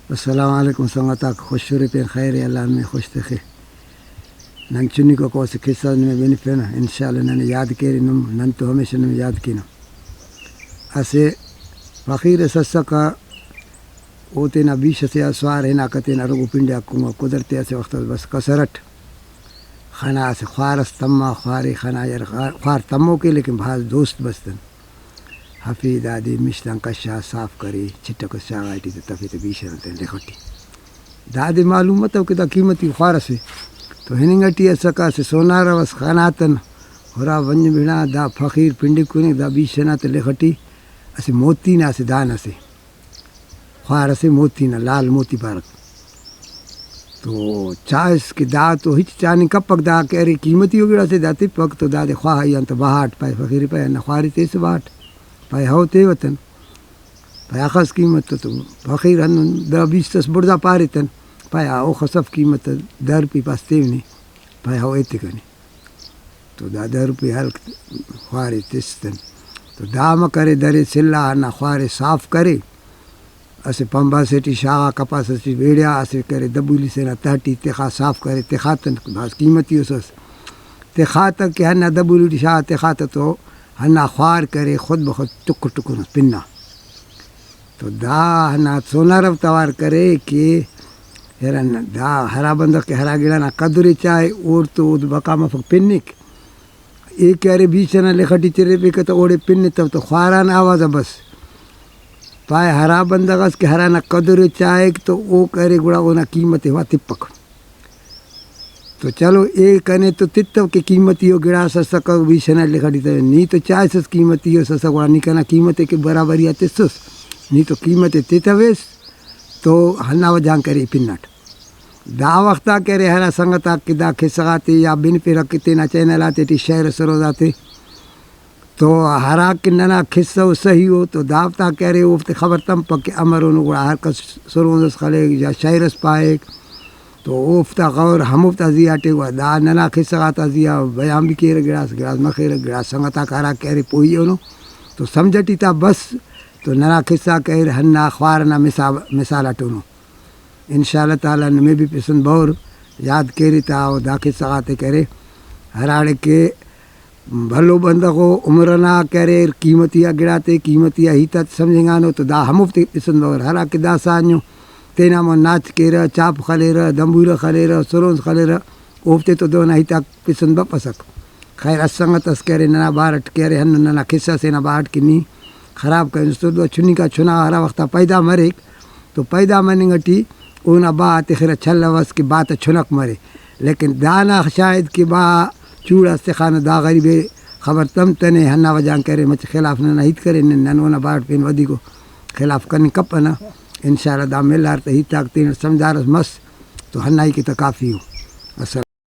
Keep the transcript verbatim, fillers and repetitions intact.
السلام علیکم سنگتاک، خوش سرے پین خیر ءِ، اللہ نمے خوش تخے۔ نن چنکوکو اسہ قصہ نمے بنفنہ، انشاءاللہ ننے یاد کیرے نم، نن تو ہمیشہ نمے یاد کینہ۔ اسہ فقیر اس اسکہ، او تینا بیش ئسے آ سوار ہناکہ تینا رگو پنڈیاک کنگا، قدرتی اسہ وخت اس بس کسر اٹ خنا اسہ خوار اس تما، خوارے خنا یار، خوا-، خوار تموکے لیکن بھاز دوست بس تن۔ ہفے دادے مش تان کشا صاف کرے، چٹک اس شاغا ٹی تہ تفے تہ بیش ئنا تینا لخ ٹی۔ دادے معلوم متو کہ دا قیمتی خوار اسے۔ تو ہننگ ٹی اسکہ اسہ سونارو اس خناتن، ہرا ونج بنا دا فقیر پنڈک کننگ، دا بیش ئنا تہ لخ ٹی اسہ موتی نا اسہ دانہ اسے۔ خوار اسے موتی نا، لال موتی پارک۔ تو چائس کہ دا تو ہچ چاننگ کپک، دا کہ ارے قیمتی ءُ گڑاسے دا تپک، تو دادے خواہی آن تو بہاٹ، پائے فقیر پائے ہندا خواری تیسہ بہاٹ، پائے ہو تیوہ تن، پائے اخس قیمت تو، تو فقیر ہندن دہ بیست اس بڑزا پارے تن، پائے آ اوخس اف قیمت، دہ روپی پاس تیوہ نے، پائے ہو ایتے کنے۔ تو دا دہ روپے ہلک، خوارے تس تن۔ تو دا امر کرے، درے سلہ ہندا خوارے صاف کرے، اسہ پمبہ سے ٹی شاغا، کپاس اسے ٹی بیڑیا، اسہ کرے دبولی سے نا تہہ ٹی تخا، صاف کرے تخاتن، بھاز قیمتی اس اس۔ تخاتہ کہ ہندا دبولی ٹی شاغا تخاتہ تو ہندا خوار کرے خود بخود ٹکر ٹکر اس پنا۔ تو دا ہندا سونارو توار کرے کہ ہرن دا ہرا بندغ کہ ہرا گڑا نا قدر ئے چائے، اوڑتو اود بقا مفک پنک۔ اے کہ ارے بیچ ئنا لخ ٹی چریفیکہ تہ اوڑے پنتو تہ خواران آواز آ بس۔ پائے ہرا بندغ ئس کہ ہرانا قدر ئے چائک تہ او کرے گڑا اونا قیمت ئے وا تپک۔ تو چلو، اے کنے تو تتو کہ قیمتی ءُ گڑاس اسکہ، بیش ئنا لخ ٹی تہ نی تو چائسس قیمتی اس اسکہ، گڑا نی کنا قیمت ئے کہ برابری آ تسس، نی تو قیمت ئے تتویس تو ہندا وجہ آن کرے پنٹ۔ دا وخت آ کہ ارے ہرا سنگت آک کہ دا قصہ غاتے یا بنفرہ کہ تینا چینل آتے ٹی شئیرہ سروز آتے، تو ہراکہ ننا قصہ ءُ صحیح ءُ تو دافتا کہ ارے اوفتے خبر تمپک کہ امر اونو، گڑا ہر کس سرونز اس خلیک یا شئیر اس پائک تو اوفتا غور ہموفتا زیہاٹے۔ گڑا دا ننا قصہ غاتا زیہا بیان بھی کیرہ، گڑاس گڑاس مخیرہ، گڑاس سنگتاک ہراکہ ارے پوہی اونو تو سمجھ ٹی تا بس۔ تو ننا قصہ کہ ارے ہندا خوار ئنا مثال، مثال اٹ اونو۔ ان شاء اللہ تعالیٰ نمے بھی پسند بور یاد کیرے تا، او دا قصہ غاتے کرے ہراڑے کہ بھلو بندغ ءُ عمر ئنا کہ اریر، قیمتی آ گڑاتے، قیمتی آ ہیت آتے سمجھنگانو تو دا ہموفتے پسند بور۔ ہرا کہ داسہ آنیو تینا مون ناچ کیرہ، چاپ خلیرہ، دمبورہ خلیرہ، سرونز خلیرہ، اوفتے تو دہنا ہیتاک پسند بفسک۔ خیر، اس سنگت اس کہ ارے ننا بارٹ کہ ارے ہندن ننا قصہ سے نا بارٹ کہ نی خراب کرینس تو دا چنکا چنا ہرا وختا پیدا مریک تو پیدا مننگ ٹی اونا با آ تخرہ چلوس کہ با تا چنک مرے، لیکن دانا شاید کہ با چوڑاس تخانہ، دا غریب ئے خبر تمتنے، ہندا وجہ آن کرے مچہ خلاف ننا ہیت کرے، نن، نن اونا بارٹ پین ودیکو خلاف کننگ کپنہ۔ ان شاء اللہ دا ملار تا ہیتاک تینٹ سمجھدارس مس تو ہندا ہی کہ تا کافی ءُ۔ السلام۔